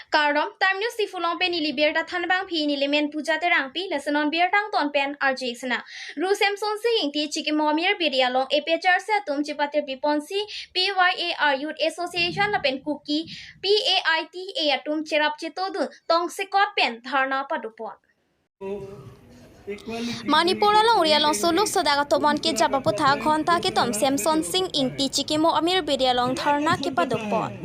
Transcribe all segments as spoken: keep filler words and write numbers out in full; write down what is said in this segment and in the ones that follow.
Kardom, Time News Diphu along pen neli birta thanbang phi neli men Puja Terangpi, lason non birta angton pen R J Sena. Ru Semsonsing Ingti Chikimo Amirbiri along A P H L C atum chepatirpi ponsi P Y A R Youth Association lapen Kuki P A I T A atum cherap chetodun tongsekot pen dharna padopon. Manipur alongri along suluk sodak atomon kejap aputhak ghonta ketom Semsonsing Ingti Chikimo Amirbiri along dharna kepadopon.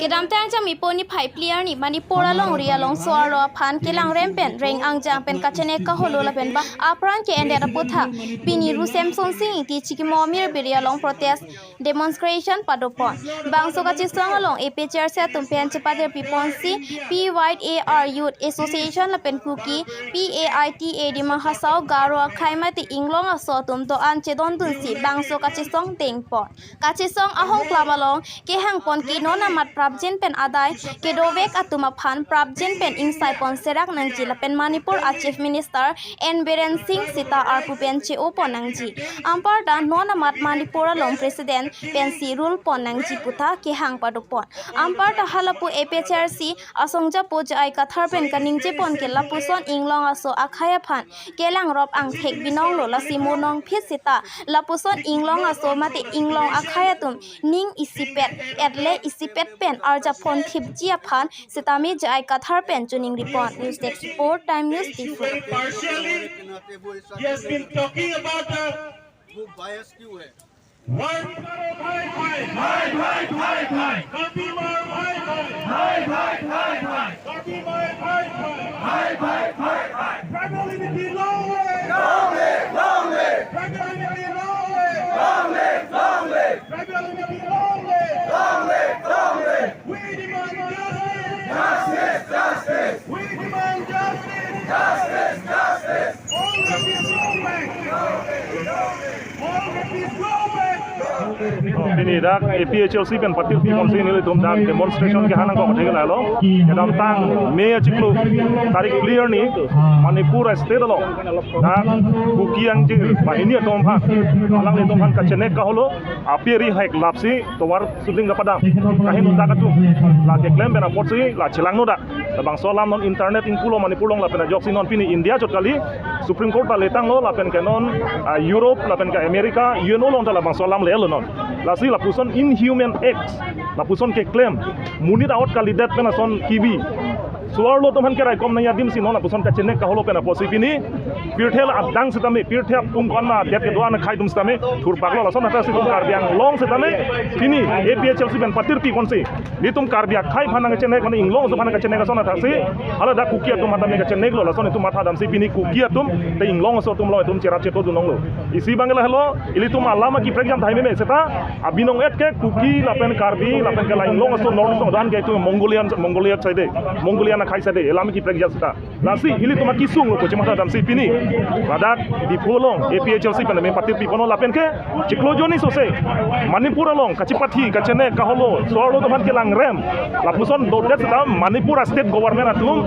Kedamtang Jangmi niphai phli arni Manipur alongri along so-arlo aphan kelangrem pen reng angjang pen kachenek kaholo lapen bang apran ke-endet aputhak pini Ru Semsonsing Ingti Chikimo Amirbiri along protest demonstration padopon. Bangso kachesong along A P H L C atum pen chepatirpi ponsi P Y A R Youth Association lapen Kuki P A I T A Dima Hasao Garo akhei mate inglong aso atum do-an chedondunsi bangso kachesong dengpon. Kachesong ahongklam along kehangpon ke non amat prapjin pen adai kedovek atum aphan prapjin pen ingsaipon serak nangji lapen Manipur a Chief Minister N Biren Singh seta arpu pen che-opon nangji. Anparta non amat Manipur along President pensi rule pon nangji puta kehang padopon. Anparta halapu A P H L C asongjapo J I Kathar pen kaningjepon ke lapuson inglong aso akhei aphan kelangrop angthek binonglo, lasi mo nongphit seta lapuson inglong aso mate inglong akhei atum ning isipet etle isipet pen arjapon thipji aphan setame J I Kathar pen chuning ripon. News Desk Report, Time News Diphu. Partially, he has been talking about the वो बायस क्यों है? World War भाई भाई। भाई भाई भाई भाई। कभी मार भाई भाई। भाई भाई भाई भाई। कभी मार भाई भाई। भाई भाई भाई भाई। Tribal unity long live! Long live! Long live! Tribal unity long live! Long live! Long live! Tribal unity long live! Long live! Long live! We demand justice! Justice! Justice! We demand justice! Justice! Justice! All rapists go back! All rapists go back! Oh, pini dak A P H L C pen patirpi ponsi nelitum dak demonstration kehanang kok thek lalo. Kedamtang May achiklo tarik phli arni Manipur state along dak Kuki angjir banghini atum aphan, alanglitum aphan kachenek kaholo, api ari hek lapsi tovar suding kapadam. Kahin undak atum la keklem pen apotsi la chelangno dak. Labangso alam non internet ingpulo Manipur along lapen ajoksi non pini India chot kali Supreme Court ta letanglo lapen ke non, ah, Europe lapen ke America U N O along ta labangso alam lelo non. Lasi lapuson inhuman acts, lapuson keklem, monit ahut kalidet pen ason kibi, so-arlo atum aphan keraikom nangji adim si non lapuson kachenek kaholo pen apotsi pini pirthe adang setame, pirthe apung ko-an ma adet kedo-an akhei atum setame thurpaklo. Lason athak si itum Karbi Anglong setame pini A P H L C pen patirpi ponsi nelitum Karbi akhei aphan nangchenek, mane inglong aso aphan nangchenek ason athak si hala dak Kuki atum aphan tame kacheneklo, lason itum mathadamsi pini Kuki atum te inglong aso atum along itum cherap chetodun longlo. Isi abang lahelo, ilitum alam akiprek jam thai meme seta abinong et ke Kuki lapen Karbi lapen ke la inglong aso North East along do-an ke itum Mongolian, Mongolian side, Mongolian akhei side, alam akiprek jam seta. Lasi ilitum akesung lo ko chemathadamsi pini ladak Diphu along A P H L C pen tame patirpi ponlo lapen ke chiklo jonni sose Manipur along kachepathi kachenek kaholo, so-arlo atum aphan kelangrem, lapuson dodet seta Manipur state government atum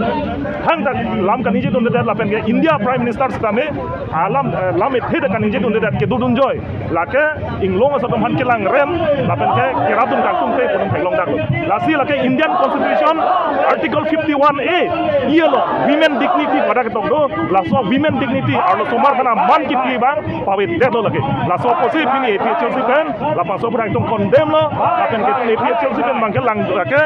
hang dak lam kaningjedundedet lapen ke India Prime Minister setame alam, eh, lam ethe dak kaningjedundedet kedodunjoi. Lake inglong aso atum aphan kelangrem lapen ke kerapdun kangtung te pu nangtheklong daklo. Lasi lake Indian Constitution Article fifty-one A, iyalo women dignity pada ketok do, laso women dignity arlosomar aphan aman kipi abang pavedetlo lake. Laso apotsi pini A P H L C pen labangso aphuthak itum condemn lo, lapen ke A P H L C pen abang kelang lake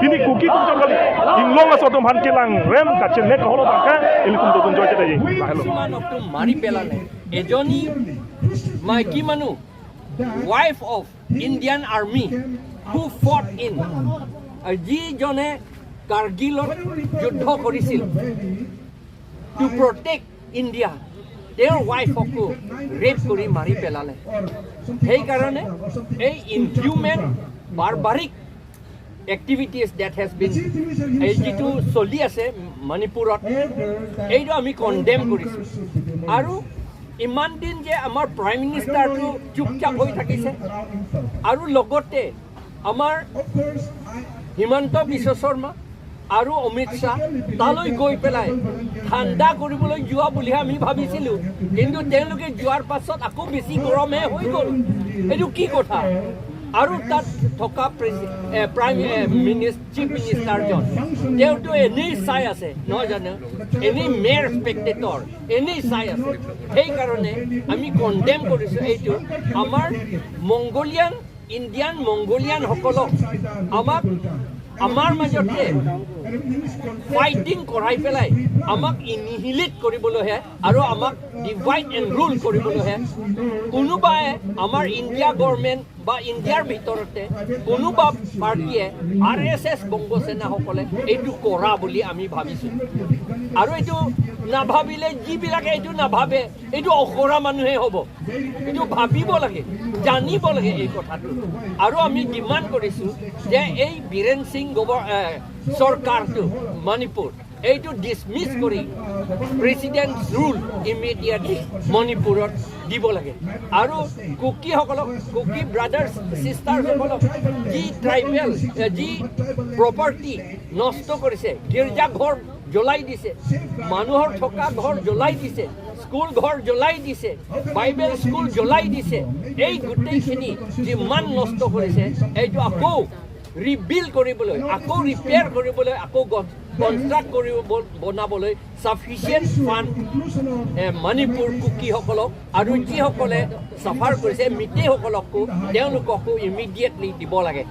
pini Kuki atum chot kali inglong aso atum aphan kelangrem kachenek kaholo abang ke ilitum dodunjoi chete ji. Lahelo. কিছুমান অকটো মাৰি পেলালে। এজনী মাইকী মানুহ, wife of Indian Army, who fought in, আৰু যিজনে কাৰ্গিলত যুদ্ধ কৰিছিল, to protect India, তেওঁৰ ৱাইফকো ৰেপ কৰি মাৰি পেলালে। সেইকাৰণে এই ইনহিউমেন, Barbarik activities date has been, এই যিটো চলি আছে মণিপুৰত, এইটো আমি কণ্ডেম কৰিছোঁ। আৰু ইমান দিন যে আমাৰ প্ৰাইম মিনিষ্টাৰটো চুপচাপ হৈ থাকিছে, আৰু লগতে আমাৰ হিমন্ত বিশ্ব শৰ্মা আৰু অমিত শ্বাহ তালৈ গৈ পেলাই ঠাণ্ডা কৰিবলৈ যোৱা বুলিহে আমি ভাবিছিলোঁ, কিন্তু তেওঁলোকে যোৱাৰ পাছত আকৌ বেছি গৰমহে হৈ গ'ল। এইটো কি কথা? আৰু তাত থকা প্ৰেচি- এ, প্ৰাইম এ, মিনিছ- চিফ মিনিষ্টাৰজন, তেওঁতো এনেই চাই আছে, নহয় জানো? এনেই মেৰ স্পেক্টেটৰ, এনেই চাই আছে। সেইকাৰণে আমি কণ্ডেম কৰিছো এইটো। আমাৰ মংগোলিয়ান, ইণ্ডিয়ান মংগোলিয়ানসকলক আমাক, আমাৰ মাজতে ফাইটিং কৰাই পেলাই আমাক ইনিহিলেট কৰিবলৈহে আৰু আমাক ডিভাইড এণ্ড ৰুল কৰিবলৈহে। কোনোবাই আমাৰ ইণ্ডিয়া গভৰ্ণমেণ্ট বা ইণ্ডিয়াৰ ভিতৰতে কোনোবা পাৰ্টীয়ে, আৰ এছ এছ বংগ সেনাসকলে এইটো কৰা বুলি আমি ভাবিছো। আৰু এইটো নাভাবিলে, যিবিলাকে এইটো নাভাবে, এইটো অকৰা মানুহে হ'ব। এইটো ভাবিব লাগে, জানিব লাগে এই কথাটো। আৰু আমি ডিমাণ্ড কৰিছো যে এই বীৰেন সিং গভৰ- এ, চৰকাৰটো মণিপুৰ এইটো ডিছমিছ কৰি প্ৰেচিডেণ্ট ৰুল ইমিডিয়েটলি মণিপুৰত দিব লাগে। আৰু কুকিসকলক, কুকি ব্ৰাদাৰ্ছ ছিষ্টাৰ্ছসকলক যি ট্ৰাইবেল, এ, যি প্ৰপাৰ্টি নষ্ট কৰিছে, গীৰ্জাঘৰ জ্বলাই দিছে, মানুহৰ থকা ঘৰ জ্বলাই দিছে, স্কুল ঘৰ জ্বলাই দিছে, বাইবেল স্কুল জ্বলাই দিছে, এই গোটেইখিনি যিমান নষ্ট কৰিছে, এইটো আকৌ ৰিবিল্ড কৰিবলৈ, আকৌ ৰিপেয়াৰ কৰিবলৈ, আকৌ কনষ্ট্ৰাক্ট কৰিব, বনাবলৈ ছাফিচিয়েণ্ট ফাণ্ড মণিপুৰ কুকিসকলক আৰু যিসকলে চাফাৰ কৰিছে মিতেইসকলকো, তেওঁলোককো ইমিডিয়েটলি দিব লাগে।